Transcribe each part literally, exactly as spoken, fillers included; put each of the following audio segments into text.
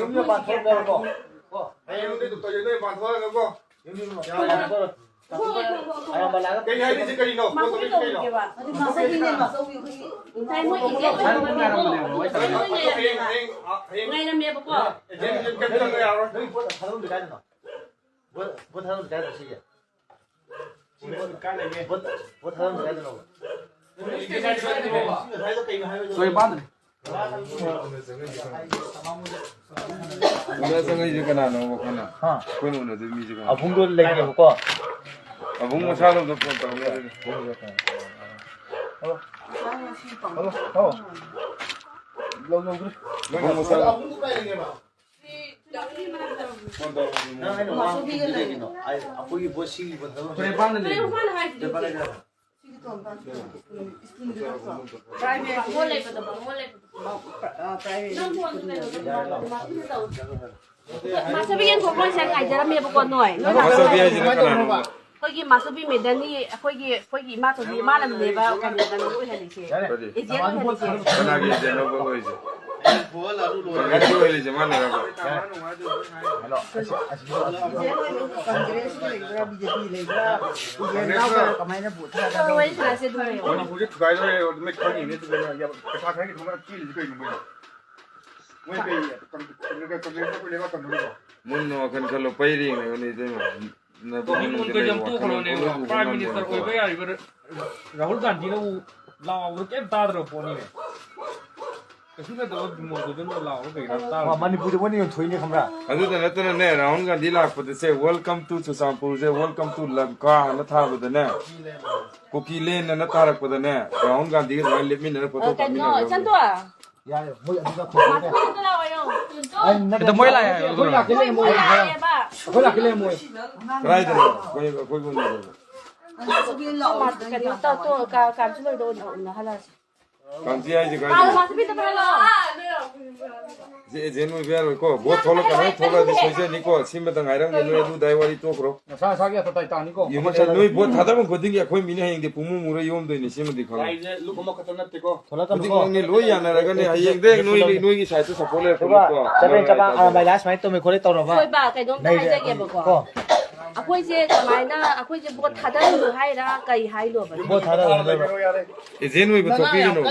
ꯌꯨꯝꯗ ꯄꯥꯟꯊꯣꯛꯅꯔꯣꯀꯣ꯫ ꯀꯣ꯫ ꯍꯌꯦꯡꯗꯤ ꯑꯗꯨꯝ ꯇꯧꯖꯩ, ꯅꯣꯏ ꯄꯥꯟꯊꯣꯛꯑꯒꯀꯣ꯫ ꯌꯨꯝ ꯌꯨꯝ ꯌꯥꯔꯦ꯫ ꯄꯥꯟꯊꯣꯛꯅꯔꯣ꯫ ꯑꯔꯥꯝꯕ ꯂꯥꯛꯑꯒ ꯀꯩ ꯍꯥꯏꯅꯤ ꯁꯤ ꯀꯔꯤꯅꯣ? ꯄꯣꯠ ꯇꯧꯕꯁꯤ ꯀꯩꯅꯣ? ꯑꯗꯨ ꯃꯆꯧꯕꯤꯅꯦ, ꯃꯆꯧꯕꯤ ꯑꯩꯈꯣꯏꯒꯤ꯫ ꯉꯁꯥꯏ ꯃꯣꯏ ꯑꯦꯖꯦꯟ ꯑꯣꯏꯕ ꯃꯤꯗꯣ ꯍꯌꯦꯡ, ꯍꯌꯦꯡ, ꯍꯌꯦꯡ ꯉꯥꯏꯔꯝꯃꯦꯕꯀꯣ꯫ ꯑꯦꯖꯦꯟ ꯀꯩꯝ ꯆꯪꯕ ꯌꯥꯔꯣꯏ꯫ ꯅꯣꯏ ꯄꯣꯠ ꯊꯥꯗꯣꯛꯑꯝꯗꯣꯏ ꯀꯥꯏꯗꯅꯣ? ꯄꯣꯠ, ꯄꯣꯠ ꯊꯥꯗꯣꯛꯑꯝꯗꯣꯏ ꯀꯥꯏꯗꯅꯣ ꯁꯤꯒꯤ? ꯁꯤ ꯄꯣꯠ, ꯄꯣꯠ, ꯄꯣꯠ ꯊꯥꯗꯣꯛꯑꯝꯗꯣꯏ ꯀꯥꯏꯗꯅꯣꯕ? ꯉꯁꯥꯏꯗꯣ ꯀꯩꯅꯣ ꯍꯥꯏꯕꯗꯣ? ꯇꯨꯔꯦꯟ ꯃꯄꯥꯟꯗꯅꯦ꯫ ꯎꯅ ꯆꯪꯉꯛꯏꯁꯦ ꯀꯅꯥꯅꯣꯕ ꯑꯩꯈꯣꯏꯅ? ꯍꯥ? ꯑꯩꯈꯣꯏꯅ ꯎꯅꯗꯣꯏ ꯃꯤꯁꯦ ꯀꯅꯥꯅꯣ? ꯑꯕꯨꯡꯗꯣ ꯂꯩꯇꯦꯕꯀꯣ꯫ ꯑꯕꯨꯡ ꯃꯁꯥꯗꯣ ꯑꯝꯇ ꯐꯣꯟ ꯇꯧꯔꯛꯑꯣ꯫ Hello, hello. ꯂꯧ, ꯂꯧꯗ꯭ꯔꯤ꯫ ꯑꯕꯨꯡ ꯃꯁꯥꯗꯣ ꯐꯣꯟ ꯇꯧꯔꯛꯑꯣ꯫ ꯅꯪ ꯑꯩꯅ ꯋꯥ ꯍꯪꯕꯗꯤ ꯀꯩꯒꯤꯅꯣ? ꯑꯩ, ꯑꯩꯈꯣꯏꯒꯤ ꯕꯣꯁ ꯁꯤꯒꯤ ꯕꯣꯁ ꯊꯕꯛ ꯇꯨꯔꯦꯟ ꯃꯄꯥꯟꯗꯅꯦ꯫ ꯇꯨꯔꯦꯟ ꯃꯄꯥꯟꯗ ꯍꯥꯏꯁꯤꯗꯤ ꯇꯨꯔꯦꯟ ꯃꯄꯥꯟꯗ ꯍꯧꯖꯤꯛ꯫ ꯂꯩꯕ꯭ꯔꯥ? ꯁꯤꯒꯤ ꯇꯣꯟ ꯄꯥꯟ ꯁ꯭ꯀꯨꯜ, ꯁ꯭ꯀꯨꯜ ꯂꯩꯕꯗꯣ, ꯕꯥꯃꯣꯟ ꯂꯩꯕꯗꯣ꯫ ꯕꯥꯃꯣꯟ, ꯑ, private ꯅꯪ ꯐꯣꯟꯗꯣ ꯁ꯭ꯀꯨꯜꯗꯨꯗ꯫ ꯀꯩꯅꯣ ꯇꯧ꯫ ꯃꯥꯁꯇꯔ ꯕꯤ ꯑꯦꯟ ꯊꯣꯛꯄ ꯍꯥꯏꯁꯦ ꯉꯥꯏꯖꯔꯝꯃꯦꯕꯀꯣ ꯅꯣꯏ꯫ ꯅꯣꯏ ꯃꯥꯁꯇꯔ ꯕꯤ ꯂꯥꯛꯄ ꯍꯥꯏꯁꯤꯅ ꯀꯅꯥꯅꯣꯕ? ꯑꯩꯈꯣꯏꯒꯤ ꯃꯥꯁꯇꯔ ꯕꯤ ꯃꯦꯗꯟꯒꯤ ꯑꯩꯈꯣꯏꯒꯤ, ꯑꯩꯈꯣꯏꯒꯤ ꯏꯃꯥꯆꯧꯕꯤ ꯃꯥꯅꯅꯦꯕ ꯀꯩꯅꯣꯗ ꯑꯣꯏꯍꯜꯂꯤꯁꯦ꯫ ꯀꯔꯤ? ꯑꯦꯖꯦꯟ ꯑꯣꯏꯍꯜꯂꯤꯁꯦ꯫ ꯀꯅꯥꯒꯤ ꯑꯦꯖꯦꯟꯅꯣꯕ ꯑꯣꯏꯔꯤꯁꯦ? ꯀꯪꯒ꯭ꯔꯦꯁꯀꯤ ꯑꯣꯏꯍꯜꯂꯤꯁꯦ ꯃꯥꯅꯔꯕ? ꯀꯪꯒ꯭ꯔꯦꯁꯀꯤ ꯂꯩꯕ꯭ꯔꯥ, ꯕꯤ ꯖꯦ ꯄꯤ ꯂꯩꯕ꯭ꯔꯥ, ꯏꯟꯗꯤꯌꯥꯟ ꯌꯥꯎꯕ꯭ꯔꯥ, ꯀꯃꯥꯏꯅ ꯚꯣꯠ ꯊꯥꯗꯣꯏꯅꯣ? ꯋꯥꯔꯤ ꯁꯥꯟꯅꯁꯦ ꯑꯗꯨꯝ ꯂꯩꯌꯣ꯫ ꯃꯅꯤꯄꯨꯔꯁꯦ ꯊꯨꯒꯥꯏꯗꯧꯔꯦ, ꯑꯗꯨꯃꯥꯏ ꯈꯪꯉꯤꯅꯦ, ꯑꯗꯨꯒ ꯄꯩꯁꯥ ꯈꯔꯒꯤ ꯊꯣꯛꯂꯛꯑ ꯆꯦꯜꯂꯤꯁꯦ ꯀꯩꯅꯣ ꯃꯣꯏꯅ? ꯃꯣꯏ ꯀꯩ ꯀꯪꯒ꯭ꯔꯦꯁ ꯑꯩꯈꯣꯏ ꯂꯩꯕꯥꯛ ꯀꯪꯗꯧꯔꯤꯕꯣ? ꯃꯨꯟꯅ ꯋꯥꯈꯜ ꯈꯜꯂꯣ, ꯄꯩꯔꯦꯡꯅ ꯀꯩꯅꯣ ꯏꯇꯩꯃ꯫ ꯅꯕꯨꯛ ꯀꯣꯕꯤ ꯃꯅꯨꯡꯗ ꯃꯨꯟꯈꯩꯁꯦ ꯂꯩꯕ ꯑꯃ ꯋꯥꯈꯜ ꯇꯣꯛꯈ꯭ꯔꯣꯅꯦ꯫ ꯑꯃ ꯄ꯭ꯔꯥꯏꯝ ꯃꯤꯅꯤꯁꯇꯔ ꯉꯝꯗꯦꯀꯣ꯫ ꯑꯣꯏꯕ ꯌꯥꯔꯤꯕ ꯔꯥꯍꯨꯜ ꯒꯥꯟꯙꯤꯅꯕꯨ ꯂꯥꯎꯕꯗꯣ ꯀꯩꯝ ꯇꯥꯗ꯭ꯔꯕ ꯄꯣꯠꯅꯤꯅꯦ꯫ ꯀꯩꯁꯨ ꯅꯠꯇꯕ ꯃꯣꯏꯗꯨꯗ ꯂꯥꯎꯕ ꯀꯩꯀꯥ ꯇꯥꯕ꯫ ꯃꯅꯤꯄꯨꯔꯗ ꯃꯣꯏꯅ ꯌꯣꯟꯊꯣꯛꯏꯅꯦ ꯈꯪꯕ꯭ꯔꯥ? ꯑꯗꯨꯗ ꯅꯠꯇꯅꯅꯦ, Rahul Gandhi ꯂꯥꯛꯄꯗꯁꯦ, "Welcome to ꯆꯨꯔꯆꯥꯟꯄꯨꯔꯁꯦ, welcome to Lanka" ꯍꯥꯏꯅ ꯊꯥꯕꯗꯅꯦ, ꯀꯨꯀꯤ ꯂꯦꯟ ꯑꯅ ꯊꯥꯔꯛꯄꯗꯅꯦ, ꯔꯥꯍꯨꯜ ꯒꯥꯟꯙꯤꯒ ꯑꯗꯨꯃꯥꯏꯅ ꯂꯦꯞꯃꯤꯟꯅꯅ ꯐꯣꯇꯣ ꯑ, ꯀꯩꯅꯣ, ꯀꯥꯞꯃꯤꯟꯅꯈ꯭ꯔꯕꯅꯦ꯫ ꯏꯆꯟꯗꯣ꯫ ꯌꯥꯔꯦ, ꯃꯣꯏ ꯑꯗꯨꯗ ꯊꯣꯛꯈ꯭ꯔꯦ꯫ ꯃꯥꯁꯇꯔꯗ ꯂꯥꯛꯑꯣ ꯌꯣ꯫ ꯑꯩ ꯅꯠꯇꯦ, ꯑꯗ ꯃꯣꯏ ꯂꯥꯛꯑꯦ ꯍꯥꯏꯕ ꯑꯩꯈꯣꯏ ꯂꯥꯛꯀꯦ ꯂꯩꯔꯝꯃꯣ꯫ ꯂꯥꯛꯑꯦꯕ꯫ ꯑꯩꯈꯣꯏ ꯂꯥꯛꯀꯦ ꯂꯩꯔꯝꯃꯣ꯫ ꯀꯗꯥꯏꯗꯅꯣ? ꯑꯩꯈꯣꯏ, ꯑꯩꯈꯣꯏ ꯃꯅꯤꯄꯨꯔꯗ꯫ ꯃꯥꯁ-, ꯀꯩꯅꯣ ꯇꯧ-, ꯇꯣ-, ꯀꯥ-, ꯀꯥꯟꯆꯤꯂꯣꯏꯗ ꯑꯣꯏꯅ ꯎꯅꯍꯜꯂꯁꯤ꯫ ꯀꯥꯟꯆꯤ ꯍꯥꯏꯁꯦ ꯀꯥꯏꯗꯅꯣ? ꯃꯥꯁꯇꯔ ꯄꯤꯗꯕ꯭ꯔꯣ? ꯁꯤ ꯑꯦꯖꯦꯟ ꯑꯣꯏꯕ ꯌꯥꯔꯣꯏꯀꯣ꯫ ꯚꯣꯠ ꯊꯣꯛꯂꯛꯀꯅꯤ, ꯊꯣꯛꯂꯛꯑꯗꯤ ꯁꯣꯏꯖꯅꯤꯀꯣ꯫ ꯁꯤꯃꯇ ꯉꯥꯏꯔꯝꯒꯦ, ꯅꯣꯏ ꯑꯗꯨ ꯗꯥꯏ ꯋꯥꯔꯤ ꯇꯣꯛꯈ꯭ꯔꯣ꯫ ꯅꯁꯥ ꯅꯁꯥꯒꯤ ꯑꯇꯇꯥꯏ ꯇꯥꯅꯤꯀꯣ꯫ ꯌꯦꯡꯉꯨꯅꯦ, ꯅꯣꯏ ꯚꯣꯠ ꯊꯥꯗꯕ ꯈꯨꯗꯤꯡꯒꯤ ꯑꯩꯈꯣꯏ ꯃꯤꯅ ꯍꯌꯦꯡꯗꯤ ꯄꯨꯡꯃꯨ ꯃꯨꯔ ꯌꯣꯝꯗꯣꯏꯅꯤ꯫ ꯁꯤꯃꯗꯤ ꯈꯪꯉꯨ꯫ ꯂꯥꯏꯁꯦ ꯂꯨꯞ ꯑꯃꯈꯛꯇ ꯅꯠꯇꯦꯀꯣ꯫ ꯊꯣꯛꯂꯛꯀꯅꯨꯀꯣ꯫ ꯍꯧꯖꯤꯛꯃꯛꯅꯤ ꯂꯣꯏ ꯌꯥꯅꯔꯒꯅꯤ꯫ ꯍꯌꯦꯡꯗꯩ ꯅꯣꯏ, ꯅꯣꯏꯒꯤ ꯁꯥꯏꯠꯇ ꯁꯞꯄꯣꯔꯠ ꯂꯩꯔꯛꯀꯅꯨꯀꯣ꯫ ꯆꯕꯦꯡ ꯆꯕꯥꯡ, ꯑꯥ, ꯃꯥꯏ ꯂꯥꯁ ꯁꯨꯃꯥꯏꯅ ꯇꯧꯃꯤ ꯈꯣꯠꯂꯤ ꯇꯧꯔꯕ? ꯍꯣꯏ ꯕꯥ, ꯀꯩꯅꯣꯝꯇ ꯂꯩꯔꯦ꯫ ꯍꯥꯏꯖꯒꯦꯕꯀꯣ꯫ ꯀꯣ꯫ ꯑꯩꯈꯣꯏꯁꯦ ꯀꯃꯥꯏꯅ, ꯑꯩꯈꯣꯏꯁꯦ ꯚꯣꯠ ꯊꯥꯗꯔꯨꯅꯨ ꯍꯥꯏꯔ ꯀꯩ ꯍꯥꯏꯅꯣꯕ? ꯚꯣꯠ ꯊꯥꯗꯔꯨꯅꯨ ꯍꯥꯏꯕ꯫ ꯑꯦꯖꯦꯟ ꯑꯣꯏꯕ ꯊꯣꯛꯄꯤꯒꯅꯨ꯫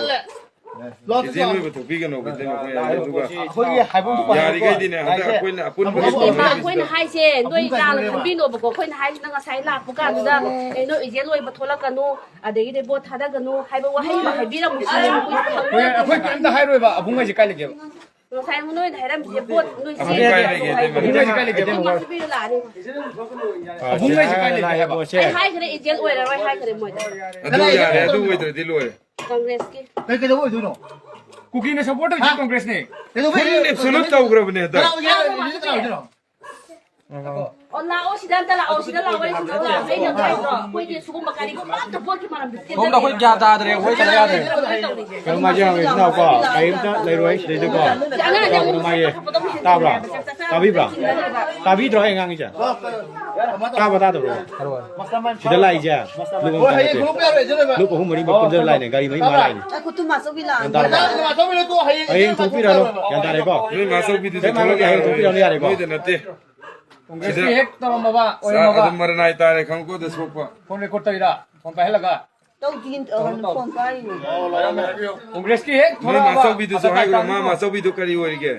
ꯑꯦꯖꯦꯟ ꯑꯣꯏꯕ ꯊꯣꯛꯄꯤꯒꯅꯣ, ꯏꯇꯩꯃ, ꯑꯩꯈꯣꯏ ꯑꯗꯨꯒ ꯑꯩꯈꯣꯏꯒꯤ ꯍꯥꯏꯐꯝ ꯊꯣꯛꯄ ꯌꯥꯔꯤꯈꯩꯗꯤꯅꯦ, ꯍꯟꯗꯛ ꯂꯥꯏꯁꯦ꯫ ꯑꯩꯈꯣꯏꯅ ꯑꯄꯨꯟꯕ ꯅꯠꯇꯦꯕ, ꯑꯩꯈꯣꯏꯅ ꯍꯥꯏꯁꯦ ꯅꯣꯏ ꯂꯥꯟꯅ ꯈꯟꯕꯤꯅꯣꯕꯀꯣ꯫ ꯑꯩꯈꯣꯏꯅ ꯍꯥꯏꯁꯤꯅ ꯉꯁꯥꯏ ꯂꯥꯛꯄ ꯀꯥꯟꯗꯨꯗ, "ꯑꯦ, ꯅꯣꯏ ꯑꯦꯖꯦꯟ ꯑꯣꯏꯕ ꯊꯣꯛꯂꯛꯀꯅꯨ, ꯑꯗꯒꯤꯗꯤ ꯚꯣꯠ ꯊꯥꯗꯒꯅꯨ" ꯍꯥꯏꯕ ꯋꯥꯍꯩ ꯑꯃ ꯍꯥꯏꯕꯤꯔꯝꯃꯨ ꯁꯤꯅꯦ ꯑꯩꯈꯣꯏ ꯑꯩꯈꯣꯏ, ꯑꯩꯈꯣꯏ ꯀꯩꯝꯇ ꯍꯥꯏꯔꯣꯏꯕ, ꯑꯕꯨꯡ ꯍꯥꯏꯁꯦ ꯀꯥꯏ ꯂꯩꯒꯦꯕ? ꯉꯁꯥꯏ ꯅꯣꯏꯅ ꯍꯥꯏꯔꯝꯃꯤꯁꯦ ꯚꯣꯠ ꯅꯣꯏ ꯑꯕꯨꯡ ꯀꯥꯏ ꯂꯩꯒꯦ? ꯏꯇꯩꯃ? ꯑꯕꯨꯡ ꯍꯥꯏꯁꯦ ꯀꯥꯏ ꯂꯩꯒꯦ? ꯑꯕꯨꯡ ꯍꯥꯏꯁꯦ ꯀꯥꯏ ꯂꯩꯒꯦ ꯍꯥꯏꯕ? ꯑꯩ ꯍꯥꯏꯈ꯭ꯔꯦ, ꯑꯦꯖꯦꯟ ꯑꯣꯏꯔꯔꯣꯏ ꯍꯥꯏꯈ꯭ꯔꯦ ꯃꯣꯏꯗ꯫ ꯑꯗꯨ ꯌꯥꯔꯦ, ꯑꯗꯨ ꯑꯣꯏꯗ꯭ꯔꯗꯤ ꯂꯣꯏꯔꯦ꯫ ꯀꯪꯒ꯭ꯔꯦꯁꯀꯤ꯫ ꯀꯩ ꯀꯩꯗꯧꯕ ꯑꯣꯏꯗꯣꯏꯅꯣ? ꯀꯨꯀꯤꯅ ꯁꯄꯣꯔꯠ ꯇꯧꯔꯤꯁꯦ ꯍꯥ? ꯀꯪꯒ꯭ꯔꯦꯁꯅꯦ꯫ ꯀꯩꯗꯧꯕ full absolute ꯇꯧꯈ꯭ꯔꯕꯅꯦ ꯍꯟꯗꯛ꯫ ꯀꯅꯥ ꯑꯣꯏꯒꯦ? ꯀꯅꯥ ꯑꯣꯏꯒꯦ? ꯑꯣ, ꯂꯥꯛꯑꯣ, ꯁꯤꯗ ꯑꯝꯇ ꯂꯥꯛꯑꯣ, ꯁꯤꯗ ꯂꯥꯛꯑꯣ, ꯋꯥꯔꯤ ꯁꯥꯟꯅꯔꯣ꯫ ꯑꯩꯅ ꯍꯥꯏꯗ꯭ꯔꯣ? ꯑꯩꯈꯣꯏꯗꯤ ꯁꯤꯒꯨꯝꯕ ꯀꯔꯤꯒꯨꯝꯕ ꯑꯝꯇ ꯚꯣꯠꯀꯤ ꯃꯔꯝꯗ ꯁꯣꯝꯗ ꯑꯩꯈꯣꯏ ꯒ꯭ꯌꯥꯟ ꯇꯥꯗ꯭ꯔꯦ, ꯋꯥꯔꯤ ꯁꯥꯟꯅ ꯌꯥꯗ꯭ꯔꯦ꯫ ꯀꯩꯅꯣ ꯃꯥꯁꯦ ꯍꯪꯉꯦ, ꯏꯅꯥꯎꯀꯣ, ꯀꯔꯤꯝꯇ ꯂꯩꯔꯣꯏ ꯁꯤꯗꯩꯗꯀꯣ꯫ ꯁꯤ ꯑꯉꯥꯡꯁꯦ ꯑꯃꯨꯛ ꯀꯩꯅꯣ ꯃꯥꯒꯤ ꯀꯞꯄꯗꯧ ꯍꯦꯟꯖꯤꯜꯂꯦ ꯇꯥꯕ꯭ꯔꯥ? ꯍꯥꯏꯕ, ꯆꯥꯛ ꯆꯥ ꯇꯥꯕꯤꯕ꯭ꯔꯥ? ꯆꯥꯛ ꯆꯥ ꯇꯥꯕꯤꯗ꯭ꯔꯣ ꯑꯩ ꯉꯥꯡꯉꯤꯁꯦ? ꯇꯥꯕ꯭ꯔꯣ, ꯇꯥꯗꯕ꯭ꯔꯣ? ꯁꯤꯗ ꯂꯥꯛꯏꯁꯦ ꯂꯨꯞ ꯑꯃ ꯅꯠꯇꯦ꯫ ꯂꯨꯞ ꯑꯍꯨꯝ ꯃꯔꯤ ꯄꯨꯟꯗꯅ ꯂꯥꯛꯏꯅꯦ, ꯒꯥꯔꯤ ꯃꯔꯤ ꯃꯉꯥ ꯂꯥꯛꯏꯅꯦ꯫ ꯉꯥꯏꯈꯣ, ꯇꯨ ꯃꯥꯆꯧꯕꯤ ꯂꯥꯛꯑꯝꯃꯦ꯫ ꯒ꯭ꯌꯥꯟ ꯇꯥꯔꯕꯣ? ꯍꯌꯦꯡ ꯊꯣꯛꯄꯤꯔꯛꯑꯅꯨ, ꯒ꯭ꯌꯥꯟ ꯇꯥꯔꯦꯀꯣ? ꯅꯣꯏ ꯃꯥꯆꯧꯕꯤꯗꯨꯁꯨ ꯀꯩꯝ ꯊꯣꯛꯂꯛꯀꯦ, ꯍꯥꯏꯔꯣꯏ, ꯍꯌꯦꯡ ꯊꯣꯛꯄꯤꯔꯛꯑꯅꯨ, ꯌꯥꯔꯦꯀꯣ? ꯅꯣꯏꯗ ꯅꯠꯇꯦ꯫ ꯀꯣꯡꯒ꯭ꯔꯦꯁꯀꯤ ꯁꯤꯗ ꯍꯦꯛ ꯇꯧꯔꯝꯃꯕ ꯆꯥ ꯑꯣꯏꯔꯝꯃꯕ꯫ ꯑꯗꯨꯝ ꯃꯔꯅꯥꯏ ꯇꯥꯔꯦ, ꯈꯪꯀꯣꯗ ꯁꯣꯛꯄ꯫ ꯐꯣꯟ ꯔꯦꯀꯣꯔꯗ ꯇꯧꯔꯤꯔꯥ? ꯐꯣꯟ ꯄꯥꯏꯍꯜꯂꯒ꯫ ꯇꯧꯗꯤ, ꯑ, ꯐꯣꯟ ꯄꯥꯏꯔꯤꯅꯦ꯫ ꯀꯣꯡꯒ꯭ꯔꯦꯁꯀꯤ ꯍꯦꯛ ꯅꯣꯏ ꯊꯣꯔꯛꯑꯕ ꯃꯥꯆꯧꯕꯤꯗꯨꯁꯨ ꯑꯇꯇꯥꯏ ꯍꯥꯏꯈ꯭ꯔꯣ, ꯃꯥ ꯇꯥꯅꯤꯀꯣ꯫ ꯃꯥꯆꯧꯕꯤꯗꯨ ꯀꯔꯤ ꯑꯣꯏꯔꯤꯒꯦ?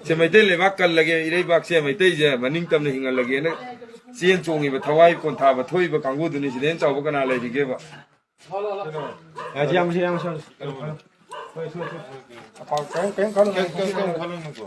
ꯁꯦ, ꯃꯩꯇꯩ ꯂꯩꯕꯥꯛ ꯀꯜꯂꯒꯦ, ꯏꯔꯩꯕꯥꯛꯁꯦ ꯃꯩꯇꯩꯁꯦ ꯃꯅꯤꯡ ꯇꯝꯅ ꯍꯤꯡꯍꯜꯂꯒꯦꯅ ꯆꯦꯟ ꯆꯣꯡꯉꯤꯕ, ꯊꯋꯥꯏ ꯀꯣꯟꯊꯥꯕ ꯊꯣꯛꯏꯕ ꯀꯥꯡꯕꯨꯗꯨꯅꯤ꯫ ꯁꯤꯗꯩ ꯍꯦꯟꯅ ꯆꯥꯎꯕ ꯀꯅꯥ ꯂꯩꯔꯤꯒꯦꯕ? ꯌꯥꯝ ꯌꯥꯝ ꯌꯥꯝ ꯁꯣꯏ꯫ ꯁꯣꯏ, ꯁꯣꯏ, ꯁꯣꯏ꯫ ꯑꯄꯥꯎ ꯀꯔꯤꯝ, ꯀꯔꯤꯝ ꯈꯜꯂꯨꯅꯨ꯫ ꯀꯔꯤꯝ, ꯀꯔꯤꯝ, ꯀꯔꯤꯝ ꯈꯜꯂꯨꯅꯨꯀꯣ꯫